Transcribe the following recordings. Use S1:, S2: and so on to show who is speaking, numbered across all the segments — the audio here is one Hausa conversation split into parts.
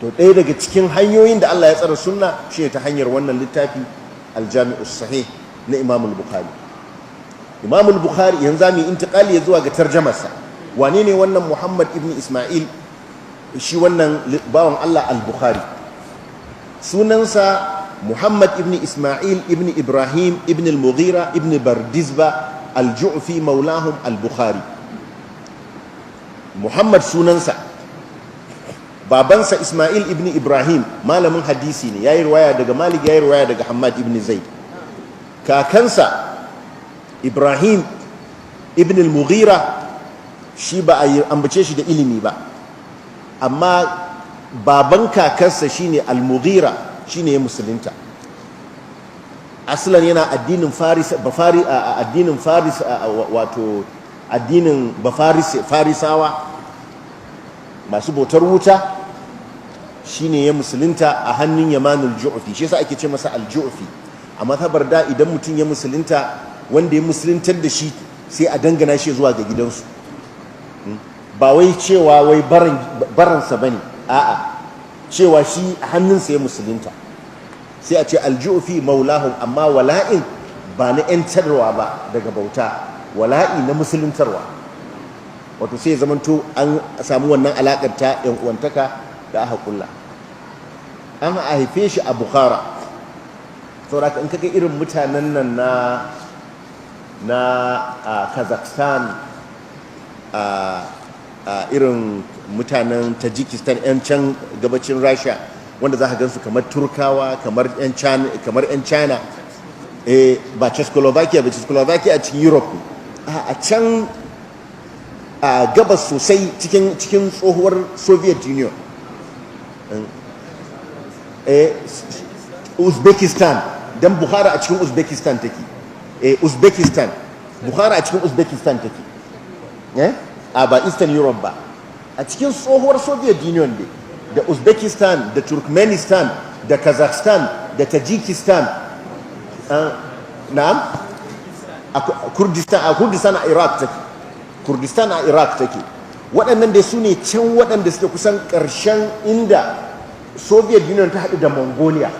S1: To ɗaya daga cikin hanyoyin da Allah ya tsara sunna shine ta hanyar wannan littafi, Aljami'us Sahih na Imam al-Bukhari. Imam al-Bukhari, yanzu zamu yi intiqali zuwa ga tarjamarsa. Wane ne wannan Muhammad ibn Isma'il, shi wannan bawan Allah al-Bukhari? Sunansa Muhammad ibn Isma'il ibn Ibrahim ibn al-Mughira ibn Bardizba al-Ju'fi, maulahum al-Bukhari. Muhammad sunansa. Babansa Ismail ibn Ibrahim malamin hadisi ne, yayi riwaya daga Malik, yayi riwaya daga Hammad ibn Zaid. Kakansa Ibrahim ibn al-Mughira, shi ba a ambace shi da ilimi ba, amma baban kakarsa shine al-Mughira, shine ya musulunta. Aslan yana addinin Faris, Bafari, addinin Faris, wato addinin Bafaris, Farisawa masu bautar wuta. Shine ya musulunta a hannun Yamanul Ju'fi, shi yasa ake ce masa al-Ju'fi. A mazhabar da, idan mutum ya musulunta, wanda ya musuluntar da shi sai a dangana shi zuwa ga gidansu. Ba wai cewa wai baransa bane, a'a, cewa shi a hannunsa ya musulunta, sai a ce al-Ju'fi maulahum. Amma wala'in ba na 'yantarwa ba daga bauta, wala'i na musuluntarwa, wato sai ya zamanto an samu wannan alakar ta yan uwantaka da aka kulla. An haife shi a Bukhara. Saboda in kaga irin mutanen nan na Kazakhstan, a irin mutanen Tajikistan, yan can gabacin Rasha, wanda za ka gansu kamar Turkawa, kamar yan China, ba Czechoslovakia ba, Czechoslovakia a cikin Europe, a can a gabas sosai, cikin tsohuwar Soviet Union, Uzbekistan, don Bukhara a cikin Uzbekistan take. Uzbekistan, Bukhara a cikin Uzbekistan take. A ba Eastern Europe ba, a cikin tsohuwar Soviet Union ne, da Uzbekistan da Turkmenistan da Kazakhstan da Tajikistan. Na'am, Kurdistan, a Kurdistan a Iraq take. Kurdistan a Iraq take. Waɗannan dai su ne can waɗanda suke kusan ƙarshen inda Soviet Union ta haɗu da Mongolia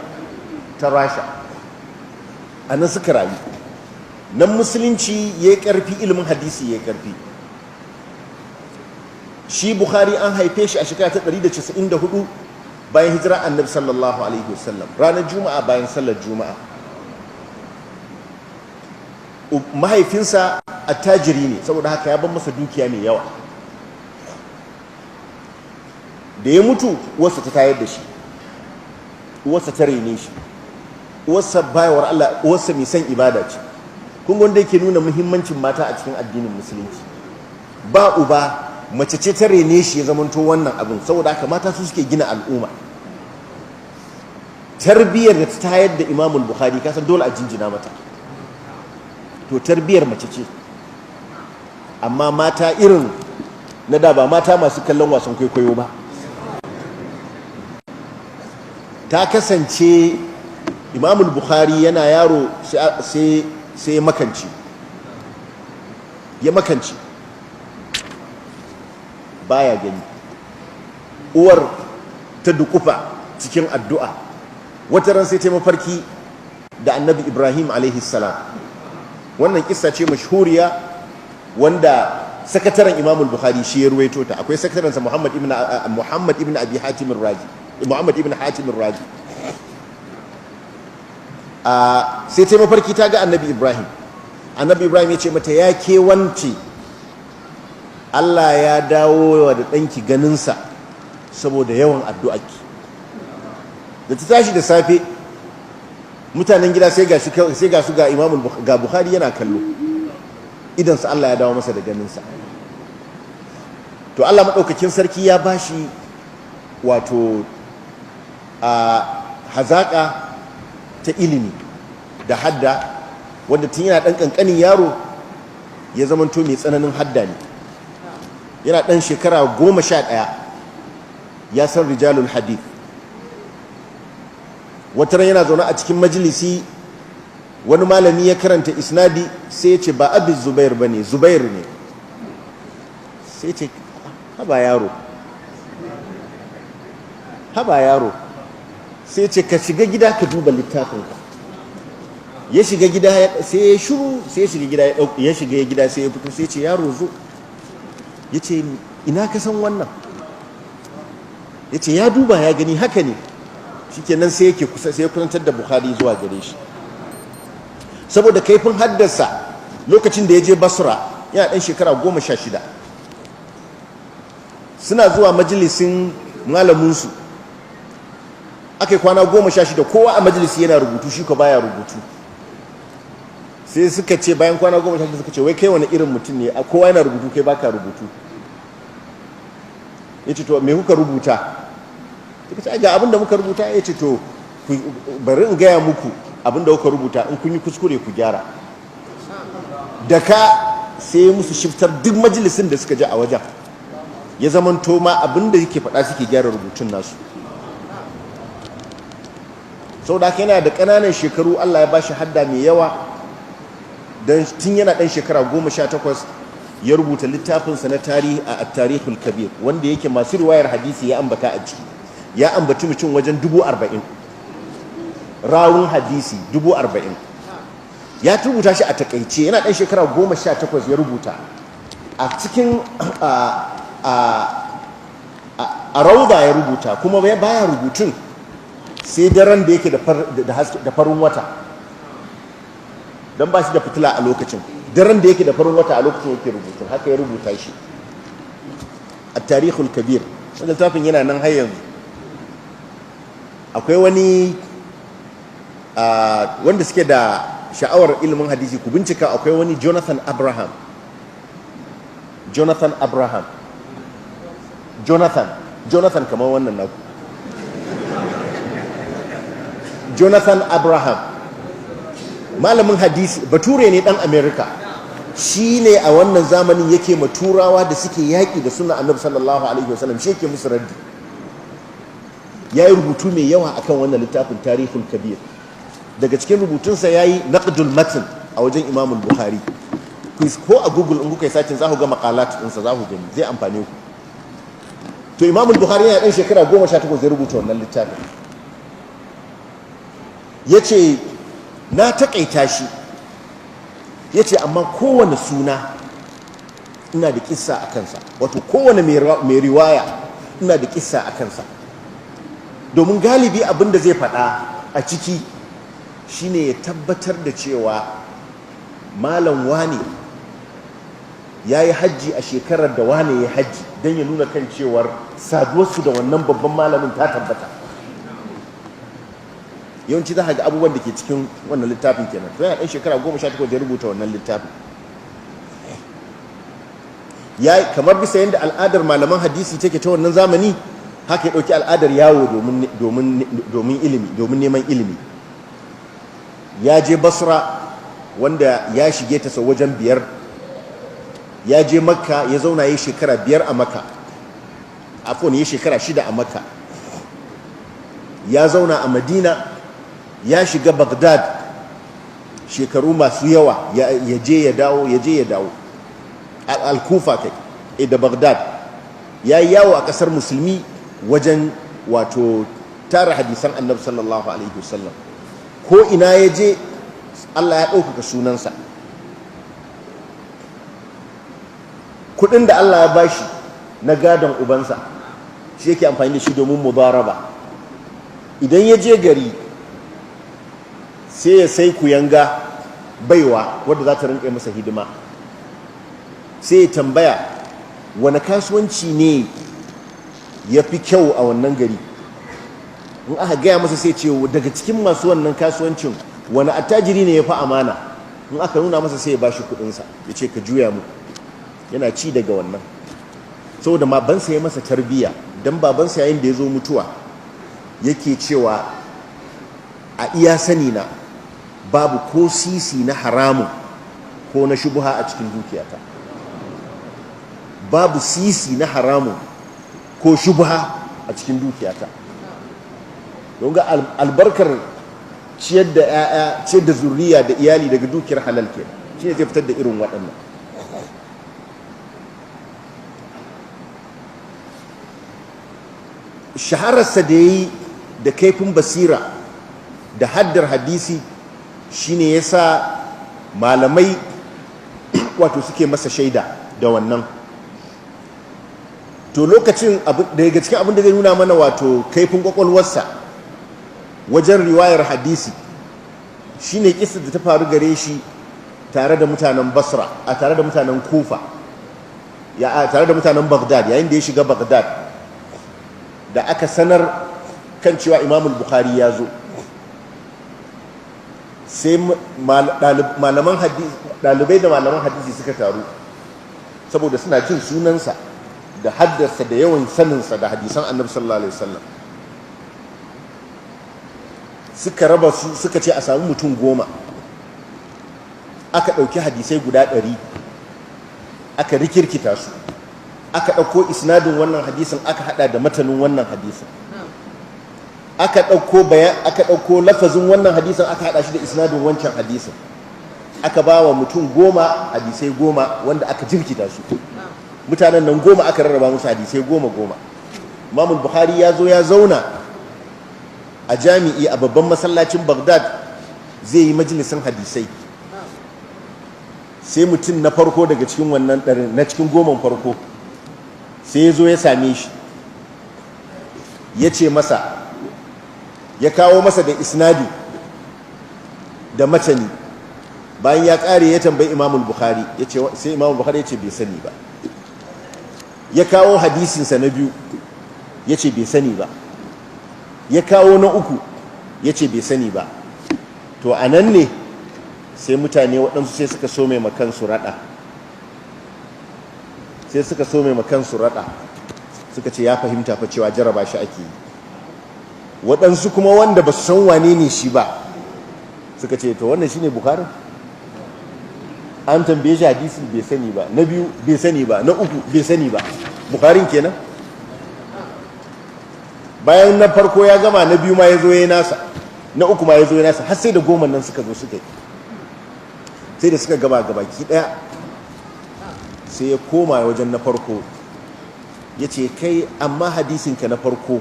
S1: ta Rasha. A nan suka rayu. Nan musulunci ya yi ƙarfi, ilimin hadisi ya yi ƙarfi. Shi Bukhari an haife shi a shekara ta 194 bayan hijira Annabi sallallahu alaihi wasallam, ranar Juma'a, bayan sallar Juma'a. Mahaifinsa attajiri ne, saboda haka ya ban masa dukiya mai yawa. Da ya mutu, uwarsa ta tayar da shi, uwarsa ta rene shi. Uwarsa bayawar Allah, uwarsa mai son ibada ce. Kun wanda yake nuna muhimmancin mata a cikin addinin musulunci. Ba uba, mace ce ta rene shi ya zamanto wannan abin. Saboda haka mata su suke gina al'umma. Tarbiyyar da ta tayar da Imamul Bukhari, kasan dole a jinjina mata. To, tarbiyyar mace ce, amma mata irin na da, ba mata masu kallon wasan kwaikwayo ba. Ta kasance Imamul Bukhari yana yaro sai ya makanci, ya makanci, baya gani. Uwar ta dukufa cikin addu'a. Wata ran sai ta mafarki da Annabi Ibrahim alaihi salam. Wannan kissa ce mashhuriya wanda sakataren Imam Bukhari shi ya ruwaito ta. Akwai sakatarensa, Muhammad ibn Abi Hatim Razi, Muhammad ibn Hatim Razi. Sai ta mafarki ta ga Annabi Ibrahim. Annabi Ibrahim ya ce mata, "Ya ke wance, Allah ya dawo da ɗanki ganinsa saboda yawan addu'arki." Da ta tashi da safe, mutanen gida sai ga su ga Imamul ga Bukhari yana kallo, idansa Allah ya dawo masa da ganinsa. To, Allah maɗaukakin sarki ya bashi wato a hazaƙa ta ilimi da hadda, wanda tun yana ɗan ƙanƙanin yaro ya zamanto mai tsananin hadda ne. Yana ɗan shekara 11 ya san rijalul hadith. Wata ran yana zaune a cikin majalisi, wani malami ya karanta isnadi, sai ya ce, "Ba Abin Zubair ba ne, Zubair ne." Sai ce, "Haba yaro." Haba yaro. Sai ce, "Ka shiga gida ka duba littafinka." Ya shiga gida, sai ya shiru, sai ya shiga gida, ya shiga gida, sai ya fito, sai ce, "Yaro, zo." Ya ce, "Ina ka san wannan?" Ya ce ya duba ya gani haka ne. Shikenan, sai yake kusa, sai ya kusantar da Bukhari zuwa gare shi. Saboda kaifin haddasa, lokacin da ya je Basra yana ɗan shekara 16, suna zuwa majalisin malaminsu, aka yi kwana 16, kowa a majalisi yana rubutu, shi ko baya rubutu. Sai suka ce, bayan kwana 16, suka ce, "Wai kai wani irin mutum ne? Kowa yana rubutu, kai baka rubutu." Ya ce, "To, me kuka rubuta?" Suka ce, "Ga abin da muka rubuta." Ya ce, "To, bari in gaya muku abin da kuka rubuta, in kun yi kuskure ku gyara." Da ka sai musu shiftar duk majalisin da suka ji a wajen, ya zamanto ma abin da yake faɗa suke gyara rubutun nasu. Sau da yana da ƙananan shekaru Allah ya bashi hadda mai yawa, don tun yana ɗan shekara 18 ya rubuta littafinsa na tarihi a Tarihul Kabir, wanda yake masu riwayar hadisi ya ambata a ciki. Ya ambaci mutum wajen 40,000, rawun hadisi 40,000. Ya rubuta shi a takaice, yana ɗan shekara 18 ya rubuta a cikin a rauda ya rubuta. Kuma baya rubutun sai daren da yake da farin wata, don ba shi da fitila a lokacin. Daren da yake da farin wata, a lokacin yake rubutun. Haka ya rubuta shi a Tarihul Kabir. Wanda littafin yana nan har yanzu. Akwai wani wanda suke da sha'awar ilimin hadisi, ku bincika, akwai wani Jonathan Abraham, Jonathan Abraham, Jonathan, Jonathan kamar wannan naku, Jonathan Abraham, malamin hadisi, bature ne dan America. Shi ne a wannan zamanin yake ma Turawa da suke yaƙi da suna Annabi sallallahu alaihi wasallam, shi yake musu raddi. Ya yi rubutu mai yawa akan wannan littafin Tarihul Kabir. Daga cikin rubutunsa ya yi naqdul matn a wajen Imamul Bukhari. Ko a Google in kuka yi searching, za ku ga maqalat ɗinsa, za ku gani, zai amfane ku. To, Imamul Bukhari yana ɗan shekara 18 zai rubuta wannan littafin. Ya ce, "Na taƙaita shi." Ya ce, "Amma kowane suna ina da kissa a kansa, wato kowane mai riwaya ina da kissa a kansa." Domin galibi abin da zai faɗa a ciki shine ya tabbatar da cewa malam wane ya yi hajji a shekarar da wane ya hajji, don ya nuna kan cewar saduwarsu da wannan babban malamin ta tabbata. Yawanci za a ga abubuwan da ke cikin wannan littafin kenan. To, yana ɗan shekara 18 da rubuta wannan littafin. Ya kamar bisa yadda al'adar malaman hadisi take ta wannan zamani, haka ya ɗauki al'adar yawo domin ilimi, domin neman ilimi. Ya je Basra, wanda ya shige ta sau wajen biyar. Ya je Makka, ya zauna ya shekara 5 a Makka, afon ya shekara 6 a Makka. Ya zauna a Madina, ya shiga Baghdad shekaru masu yawa, ya je ya dawo, ya je ya dawo. Al-Kufa kai da Baghdad. Ya yi yawo a kasar Musulmi wajen wato tara hadisan Annabi sallallahu alaihi wasallam. Ko ina ya je, Allah ya ɗaukaka sunansa. Kudin da Allah ya bashi na gadon ubansa, shi yake amfani da shi domin mudaraba. Idan ya je gari, sai ya sai kuyanga, baiwa wadda za ta rinka masa hidima. Sai ya tambaya wani kasuwanci ne ya fi kyau a wannan gari. In aka gaya masa, sai ce daga cikin masu wannan kasuwancin wani attajiri ne ya fi amana. In aka nuna masa, sai ya bashi kudinsa, ya ce, "Ka juya mu." Yana ci daga wannan, saboda babansa ya masa tarbiyya. Don babansa yayin da ya zo mutuwa yake cewa, "A iya sani na, babu ko sisi na haramun ko na shubuha a cikin dukiyata, babu sisi na haramun ko shubuha a cikin dukiyata." Don ga albarkar ciyar da 'ya'ya, ciyar da zuriya da iyali daga dukiyar halal ke, shi ne zai fitar da irin waɗannan. Shahararsa da ya yi da kaifin basira da haddar hadisi shine ya sa malamai wato suke masa shaida da wannan. To, lokacin, daga cikin abin da zai nuna mana wato kaifin kwakwalwarsa wajen riwayar hadisi shine kisa da ta faru gare shi tare da mutanen Basra, a tare da mutanen Kufa, ya tare da mutanen Baghdad. Yayin da ya shiga Baghdad, da aka sanar kan cewa Imamul Bukhari ya zo, sai malaman hadisi, ɗalibai da malaman hadisi suka taru, saboda suna jin sunansa da haddarsa da yawan saninsa da hadisan Annabi sallallahu alaihi wasallam. Suka raba su, suka ce a samu mutum 10. Aka ɗauki hadisai guda 100, aka rikirkita su, aka ɗauko isnadin wannan hadisin, aka hada da matanin wannan hadisin, aka ɗauko bayan aka ɗauko lafazin wannan hadisin, aka hada shi da isnadin wancan hadisin. Aka ba wa mutum 10 hadisai 10 wanda aka jirkita su. Mutanen nan 10 aka rarraba musu hadisai goma goma. Imamul Bukhari ya zo ya zauna a jami'i a babban masallacin Baghdad, zai yi majalisin hadisai. Sai mutum na farko daga cikin wannan ɗarin, na cikin goman farko, sai ya zo ya same shi, ya ce masa, ya kawo masa da isnadi da matani. Bayan ya ƙare, ya tambayi Imamul Bukhari, ya ce, sai Imamul Bukhari ya ce bai sani ba. Ya kawo hadisinsa na biyu, ya ce bai sani ba. Ya kawo na uku, ya ce bai sani ba. To, a nan ne sai mutane waɗansu sai suka so mai makansu raɗa, sai suka so mai makansu raɗa, suka ce ya fahimta fa cewa jaraba shi ake yi. Waɗansu kuma wanda ba su san wane ne shi ba suka ce, "To, wannan shine Bukharin? An tambaye shi hadisi bai sani ba, na biyu bai sani ba, na uku bai sani ba, Bukharin kenan?" Bayan na farko ya gama, na biyu ma ya zo ya nasa, na uku ma ya zo ya nasa, har sai da goma nan suka zo suka yi, sai da suka gaba gabaki daya, sai ya koma wajen na farko, ya ce, "Kai, amma hadisinka na farko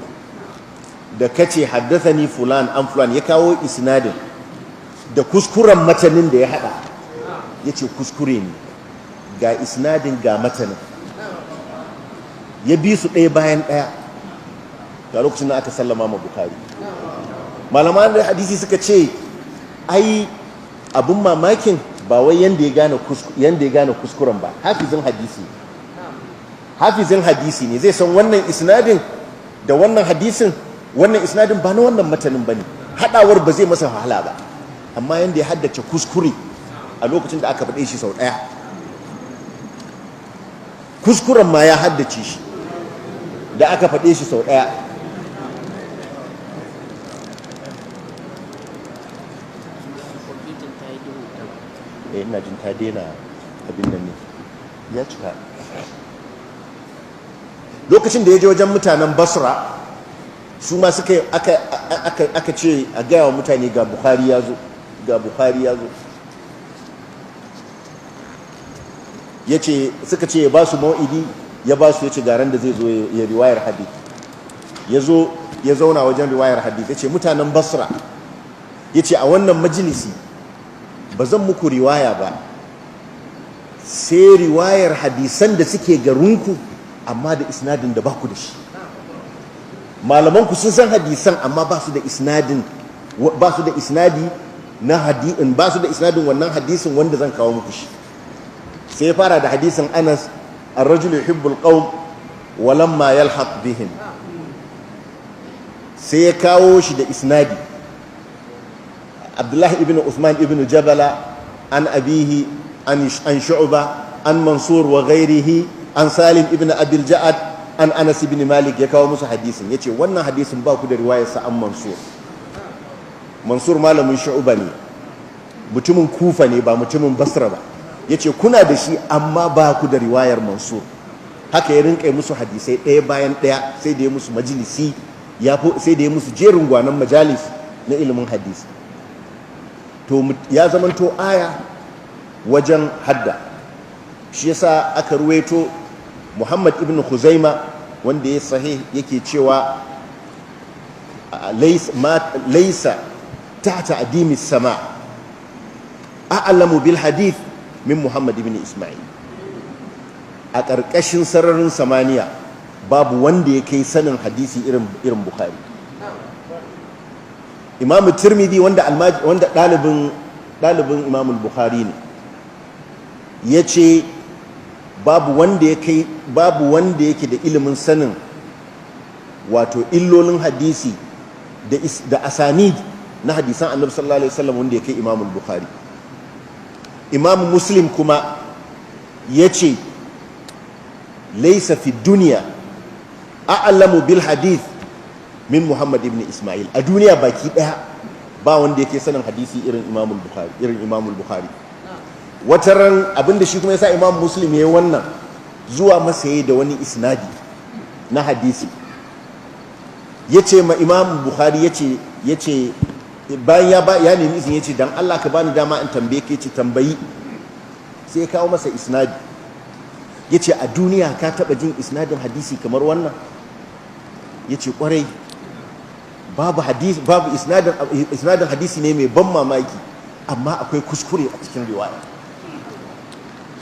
S1: da kace haddathani fulan an fulan," ya kawo isnadin da kuskuren matanin da ya hada, ya ce kuskure ne, ga isnadin, ga matanin. Ya bi su ɗaya bayan ɗaya. Ga lokacin da aka sallama ma Bukhari, malaman da hadisi suka ce, ai abun mamakin ba wai yanda ya gane kuskuren ba, hafizin hadisi, hafizin hadisi ne, zai san wannan isnadin da wannan hadisin, wannan isnadin ba na wannan matanin bane, hadawar ba zai masa wahala ba. Amma yanda ya haddace kuskure a lokacin da aka faɗe shi sau ɗaya, kuskuren ma ya haddace shi da aka faɗe shi sau ɗaya.
S2: Kwamfutan ta yi duhu ta.
S1: Eh, ina jin ta daina abin nan ne, ya cika. Lokacin da ya je wajen mutanen Basra, su ma suka aka ce a gaya wa mutane ga Bukhari ya zo, ga Bukhari ya zo. Ya ce, suka ce ya ba su mau'idi, ya ba su, ya ce garan da zai zo ya riwayar hadith. Ya zo ya zauna wajen riwayar hadith, ya ce, "Mutanen Basra," ya ce, "a wannan majalisi ba zan muku riwaya ba sai riwayar hadisan da suke garinku, amma da isnadin da ba ku da shi. Malamanku sun san hadisan, amma ba su da isnadin, ba su da isnadi na hadisin, ba su da isnadin wannan hadisin wanda zan kawo muku shi." Sai ya fara da hadisin Anas, "Ar-rajulu yuhibbul qawm walamma yalhaq bihim." Sai ya kawo shi da isnadi, Abdullahi ibn Uthman ibn Jabala an abihi an Shu'ba an Mansur wa ghairihi an Salim ibn Abil Ja'ad an Anas ibn Malik. Ya kawo musu hadisin, yace, "Wannan hadisin ba ku da riwayar sa an Mansur. Mansur malamin Shu'ba ne, mutumin Kufa ne, ba mutumin Basra ba." Yace, "Kuna da shi, amma ba ku da riwayar Mansur." Haka ya rinka musu hadisai ɗaya bayan ɗaya, sai da ya musu majalisi, ya sai da ya musu jerin gwanon majalis na ilimin hadisi. To, ya zamanto aya wajen hadda. Shi yasa aka ruwaito Muhammad ibn Khuzaima, wanda ya sahih, yake cewa Laysa tahta adimi sama a'lamu bil hadith min Muhammad ibn Ismail. A ƙarƙashin sararin samaniya babu wanda ya kai sanin hadisi irin Bukhari. Imamu Tirmidhi, wanda ɗalibin Imam Bukhari ne, ya ce babu wanda yake da ilimin sanin wato illolin hadisi da asanid na hadisan Annabi sallallahu alaihi wasallam wanda ya kai Imam Bukhari. Imam Muslim kuma ya ce laysa fi dunya a'lamu bil hadith min Muhammad ibn Ismail. A duniya baki daya ba wanda yake sanin hadisi irin Imam Bukhari, irin Imam Bukhari. Wataran abinda shi kuma yasa Imam Muslim yayi wannan, zuwa masa yayi da wani isnadi na hadisi, yace ma Imam Bukhari, yace bayan ya nemi izini, yace, "Dan Allah ka bani dama in tambaye ka." Yace, "Tambayi." Sai ya kawo masa isnadi, yace, "A duniya ka taba jin isnadin hadisi kamar wannan?" Yace, "Kwarai, babu hadisi, babu isnadin hadisi ne mai ban mamaki, amma akwai kuskure a cikin riwaya."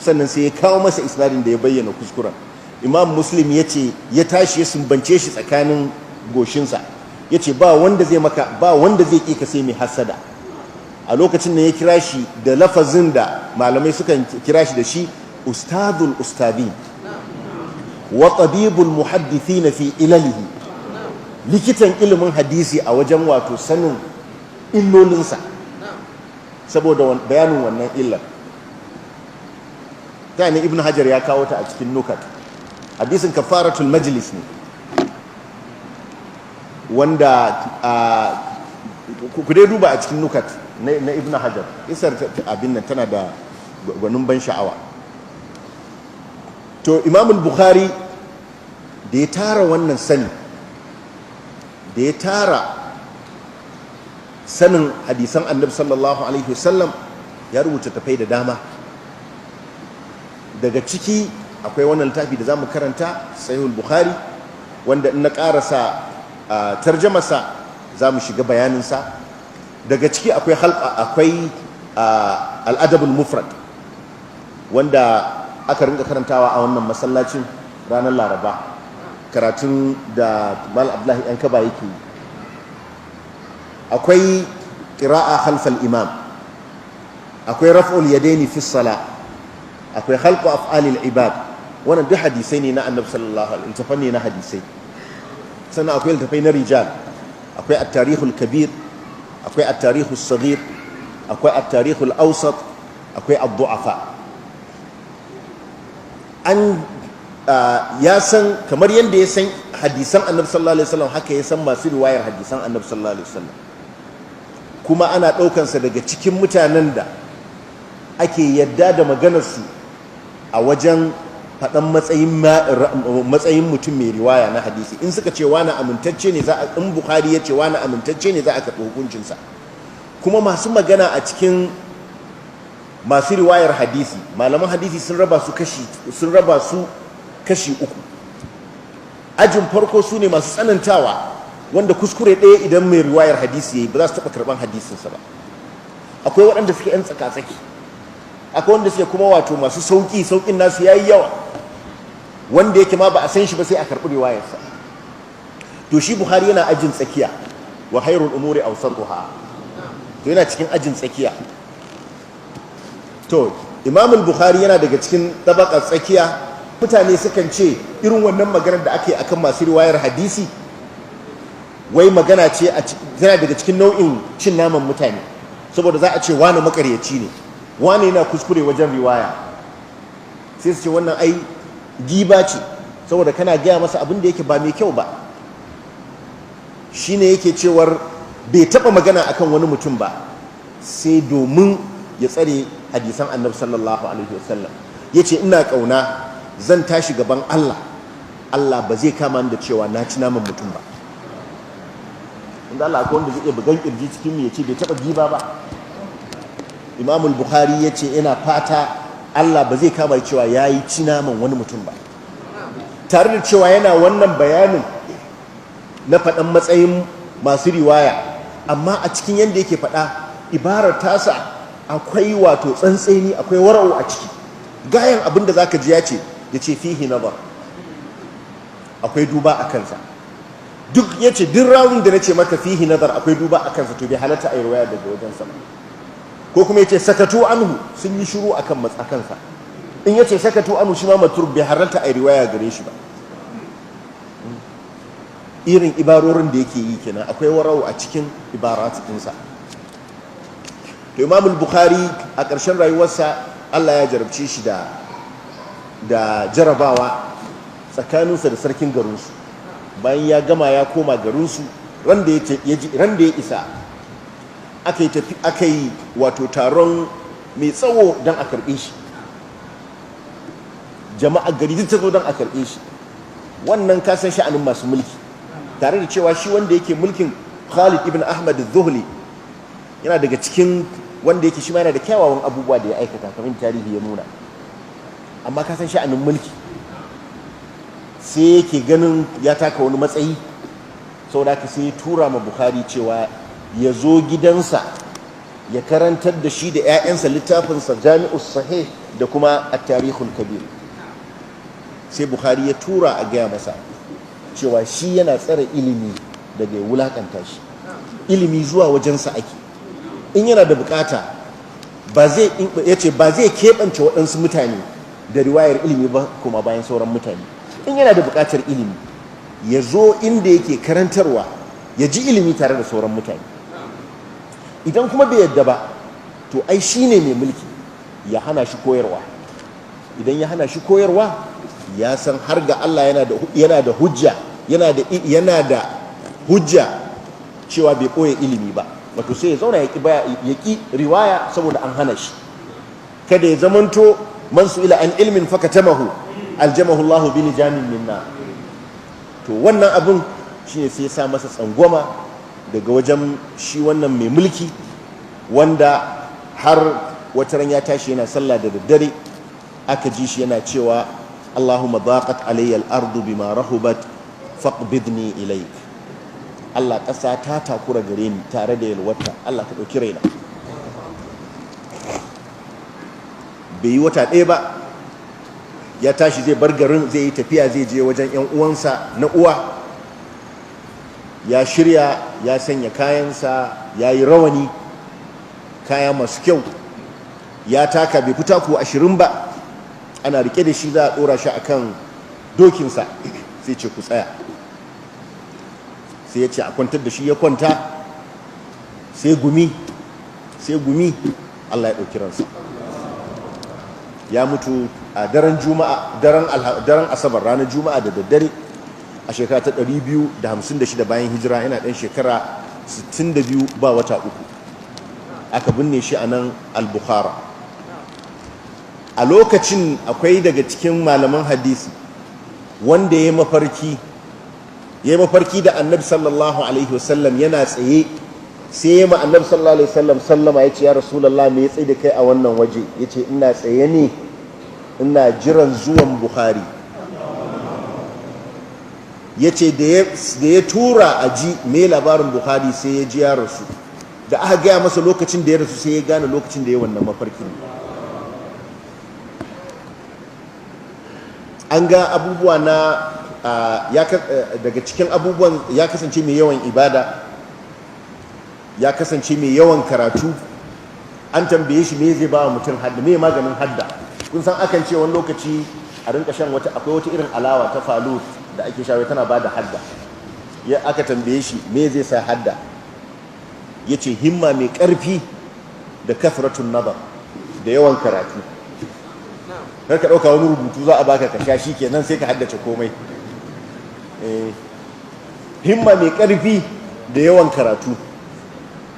S1: Sannan sai ya kawo masa isnadin da ya bayyana kuskuren. Imam Muslim ya ce ya tashi ya sumbance shi tsakanin goshinsa, ya ce, "Ba wanda zai maka, ba wanda zai ƙi ka sai mai hasada." A lokacin da ya kira shi da lafazin da malamai sukan kira shi da shi, ustadul ustadin wa tabibul muhaddithina fi ilalihi, likitan ilimin hadisi a wajen wato sanin illolinsa, saboda bayanin wannan illar. Ta ne Ibn Hajar ya kawo ta a cikin Nukat. Hadisin kafaratul majlis ne, wanda ku dai duba a cikin Nukat na Ibn Hajar, isar abin nan tana da gwanin ban sha'awa. To, Imamul Bukhari da ya tara wannan sani, da ya tara sanin hadisan Annabi sallallahu alaihi wasallam, ya rubuta tafai da dama. Daga ciki akwai wannan littafi da zamu karanta, Sahihul Bukhari, wanda in na karasa tarjamarsa za mu shiga bayaninsa. Daga ciki akwai halqa, akwai Al-Adabul Mufrad, wanda aka rinka karantawa a wannan masallacin ranar Laraba, karatun da Mal Abdullahi yan kaba yake yi. Akwai qira'a khalfal imam, akwai raf'ul yadaini fi salah, akwai khalqu af'alil ibad. Wannan duk hadisai ne na Annabi sallallahu alaihi wasallam, ne na hadisai. Sannan akwai littafai na rijal, akwai at-tarikhul kabir, akwai at-tarikhus saghir, akwai at-tarikhul awsat, akwai ad-du'afa. An ya san, kamar yadda ya san hadisan Annabi sallallahu alaihi wasallam, haka ya san masu riwayar hadisan Annabi sallallahu alaihi wasallam. Kuma ana ɗaukansa daga cikin mutanen da ake yadda da maganarsu a wajen faɗan matsayin mutum mai riwaya na hadisi. In suka ce wani amintacce ne, za a in Bukhari ya ce wani amintacce ne, za a karɓi hukuncinsa. Kuma masu magana a cikin masu riwayar hadisi, malaman hadisi sun raba su kashi uku. Ajin farko su ne masu tsanantawa, wanda kuskure ɗaya idan mai riwayar hadisi ya yi, ba za su taɓa karɓan hadisinsa ba. Akwai waɗanda suke 'yan tsaka-tsaki, akwai wanda suke kuma wato masu sauƙi, sauƙin nasu ya yi yawa, wanda yake ma ba a san shi ba sai a karɓi riwayarsa. To, shi Bukhari yana ajin tsakiya, wa khairul umuri awsatuha. To, yana cikin ajin tsakiya. To, Imam Bukhari yana daga cikin tabakar tsakiya. Mutane sukan ce irin wannan maganar da ake akan masu riwayar hadisi wai magana ce tana daga cikin nau'in cin naman mutane, saboda za a ce wani makaryaci ne, wani yana kuskure wajen riwaya. Sai su ce wannan ai giba ce, saboda kana gaya masa abin da yake ba mai kyau ba. Shine yake cewar bai taba magana akan wani mutum ba sai domin ya tsare hadisan Annabi sallallahu alaihi wasallam. Yace, "Ina kauna zan tashi gaban Allah, Allah ba zai kama ni da cewa na ci naman mutum ba." Inda Allah akwai wanda zai iya bugan kirji cikin mu yace bai taba giba ba? Imam al-Bukhari yace ina fata Allah ba zai kama cewa yayi ci naman wani mutum ba, tare da cewa yana wannan bayanin na faɗan matsayin masu riwaya, amma a cikin yadda yake faɗa ibarar tasa akwai wato tsantseni, akwai wara'u a ciki. Gayan abin da zaka ji ya ce, ya ce fihi nazar, akwai duba a kansa. Duk ya ce duk rawun da na ce maka fihi nazar, akwai duba a kansa, to bai halatta a yi riwaya daga wajensa ba. Ko kuma ya ce sakatu anhu, sun yi shiru akan matsakansa. In ya ce sakatu anhu, shi ma matruk, bai halarta a yi riwaya gare shi ba. Irin ibarorin da yake yi kenan, akwai warau a cikin ibarat ɗinsa. To, Imam Bukhari a ƙarshen rayuwarsa Allah ya jarabce shi da jarabawa tsakaninsa da sarkin garinsu. Bayan ya gama ya koma garinsu, ran da ya isa aka yi tafi, aka yi wato taron mai tsawo don a karɓe shi. Jama'a gari duk ta zo don a karɓe shi. Wannan kasan sha'anin masu mulki, tare da cewa shi wanda yake mulkin, Khalid ibn Ahmad Zuhli, yana daga cikin wanda yake shi ma yana da kyawawan abubuwa da ya aikata kamar tarihi ya nuna, amma kasan sha'anin mulki, sai yake ganin ya taka wani matsayi. Saboda haka sai ya tura ma Bukhari cewa ya zo gidansa ya karantar da shi da 'ya'yansa littafinsa Jami'us Sahih da kuma At-Tarikhul Kabir. Sai Bukhari ya tura a gaya masa cewa shi yana tsare ilimi daga ya wulakanta shi. Ilimi zuwa wajensa ake in yana da bukata. Ba zai, ya ce ba zai keɓance waɗansu mutane da riwayar ilimi ba kuma bayan sauran mutane. In yana da bukatar ilimi, ya zo inda yake karantarwa ya ji ilimi tare da sauran mutane. Idan kuma bai yadda ba, to ai shi ne mai mulki, ya hana shi koyarwa. Idan ya hana shi koyarwa, ya san har ga Allah yana da hujja, yana da hujja cewa bai koya ilimi ba. Wato sai ya zauna ya ƙi riwaya saboda an hana shi, kada ya zamanto man su'ila an ilmin fakatamahu aljamahu Allahu bi lijamin min nar. To, wannan abun shine sai ya sa masa tsangwama daga wajen shi wannan mai mulki, wanda har wata ran ya tashi yana sallah da daddare, aka ji shi yana cewa: "Allahumma daqat alayya al-ardu bima rahubat faqbidni ilayk." Allah, ƙasa ta takura gare ni tare da yalwata, Allah ka ɗauki raina. Bai yi wata ɗaya ba, ya tashi zai bar garin, zai yi tafiya, zai je wajen 'yan uwansa na uwa. Ya shirya, ya sanya kayansa, ya yi rawani, kaya masu kyau. Ya taka, bai fita ko 20 ba, ana rike da shi za a ɗora shi akan dokinsa, sai ce, "Ku tsaya." Sai ya ce a kwantar da shi, ya kwanta, sai gumi, sai gumi, Allah ya ɗauki ransa. Ya mutu a daren Juma'a, daren Asabar, ranar Juma'a da daddare, a shekara ta 256 bayan hijira, yana ɗan shekara 62 ba wata 3. Aka binne shi a nan Al-Bukhara. A lokacin akwai daga cikin malaman hadisi wanda ya mafarki, ya mafarki da Annabi sallallahu alaihi wasallam yana tsaye. Sai ya ma Annabi sallallahu alaihi wasallam sallama, ya ce, "Ya Rasulallah, me ya tsaye da kai a wannan waje?" Ya ce, "Ina tsaye ne ina jiran zuwan Bukhari." Ya ce da ya tura a ji me labarin Bukhari, sai ya ji ya rasu. Da aka gaya masa lokacin da ya rasu, sai ya gane lokacin da ya wannan mafarkin. An ga abubuwa na daga cikin abubuwan, ya kasance mai yawan ibada, ya kasance mai yawan karatu. An tambaye shi me zai ba wa mutum hadda, me maganin hadda. Kun san akan ce wani lokaci a rinka shan wata, akwai wata irin alawa ta falut da ake sha, tana ba da hadda. Ya aka tambaye shi me zai sa hadda, ya ce himma mai ƙarfi da kathratun nazar, da yawan karatu. Kar ka ɗauka wani rubutu za a baka ka sha, shi kenan sai ka haddace komai. Himma mai ƙarfi da yawan karatu.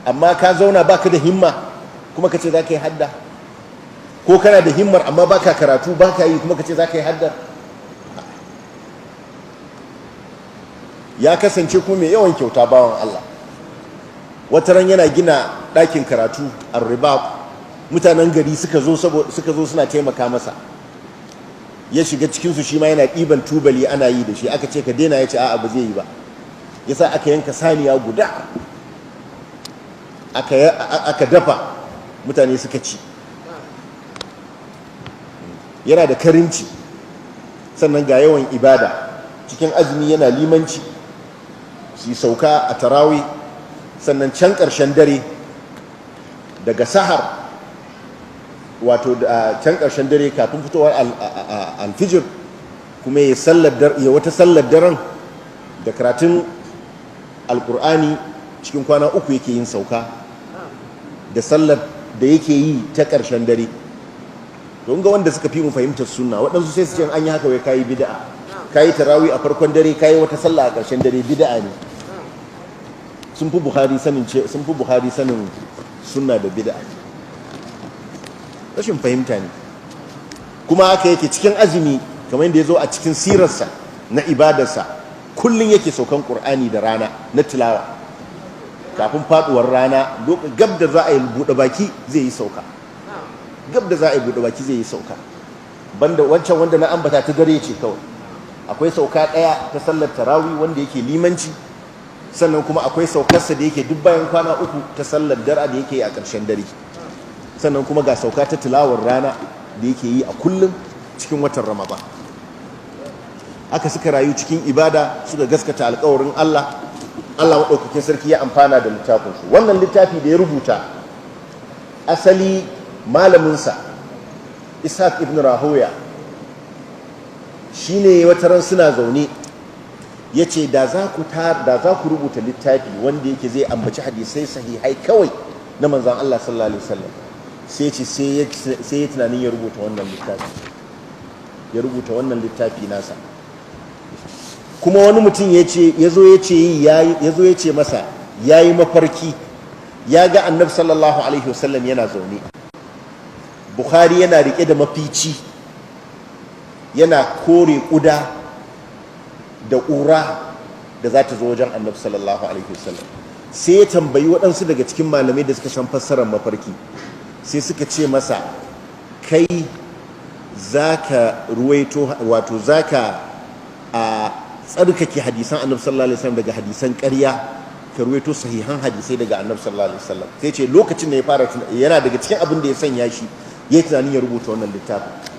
S1: Amma ka zauna baka da himma kuma ka ce za ka yi hadda, ko kana da himmar amma baka karatu, baka yi, kuma ka ce za ka yi hadda. Ya kasance kuma mai yawan kyauta, bawan Allah. Wata ran yana gina ɗakin karatu a Ribat, mutanen gari suka zo suna taimaka masa. Ya shiga cikinsu, shi ma yana ɗiban tubali ana yi da shi. Aka ce, "Ka daina." Ya ce, "A'a, ba zai yi ba." Yasa aka yanka saniya guda, aka dafa, mutane suka ci. Yana da karimci, sannan ga yawan ibada. Cikin azumi yana limanci, su sauka a tarawi, sannan can ƙarshen dare daga sahar, wato can ƙarshen dare kafin fitowar alfijir, kuma ya wata sallar daren da karatun Alkur'ani. Cikin kwana 3 yake yin sauka da sallar da yake yi ta ƙarshen dare. Don ga wanda suka fi mu fahimtar sunna, waɗansu sai su ce an yi haka wai kayi bid'a, kayi tarawi a farkon dare, kayi wata sallah a ƙarshen dare, bid'a ne. Sun fi Bukhari sanin sunna da bid'a? Rashin fahimta ne. Kuma haka yake cikin azumi, kamar yadda ya zo a cikin sirarsa na ibadarsa, kullum yake saukan Ƙur'ani da rana na tilawa. Kafin faduwar rana, gab da za a yi buɗe baki zai yi sauka, gab da za a yi buɗe baki zai yi sauka. Banda wancan wanda na ambata ta dare ce kawai. Akwai sauka ɗaya ta sallar tarawi wanda yake limanci, sannan kuma akwai saukarsa da yake duk bayan kwana 3 ta sallar dare da yake yi a ƙarshen dare, sannan kuma ga sauka ta tilawar rana da yake yi a kullum cikin watan Ramadan. Haka suka rayu cikin ibada, suka gaskata alkawarin Allah. Allah maɗaukakin sarki ya amfana da littafinsu. Wannan littafi da ya rubuta, asali malaminsa Ishaq ibn Rahoya shi ne wata ran suna zaune ya ce, Da za ku rubuta littafi wanda yake zai ambaci hadisai sahihai kawai na manzan Allah sallallahu alaihi wasallam." Sai ce sai ya tunanin ya rubuta wannan littafi, ya rubuta wannan littafi nasa. Kuma wani mutum ya ce ya zo ya ce ya zo ya ce masa ya yi mafarki, ya ga Annabi sallallahu alaihi wasallam yana zaune, Bukhari yana rike da mafici yana kore kuda da ƙura da za ta zo wajen Annabi sallallahu alaihi wasallam. Sai ya tambayi waɗansu daga cikin malamai da suka san fassarar mafarki, sai suka ce masa, "Kai za ka ruwaito, wato za ka a tsarkake hadisan Annabi sallallahu alaihi wasallam daga hadisan ƙarya, ka ruwaito sahihan hadisai daga Annabi sallallahu alaihi wasallam." Sai ce lokacin da ya fara, yana daga cikin abin da ya sanya shi ya yi tunanin ya rubuta wannan littafin.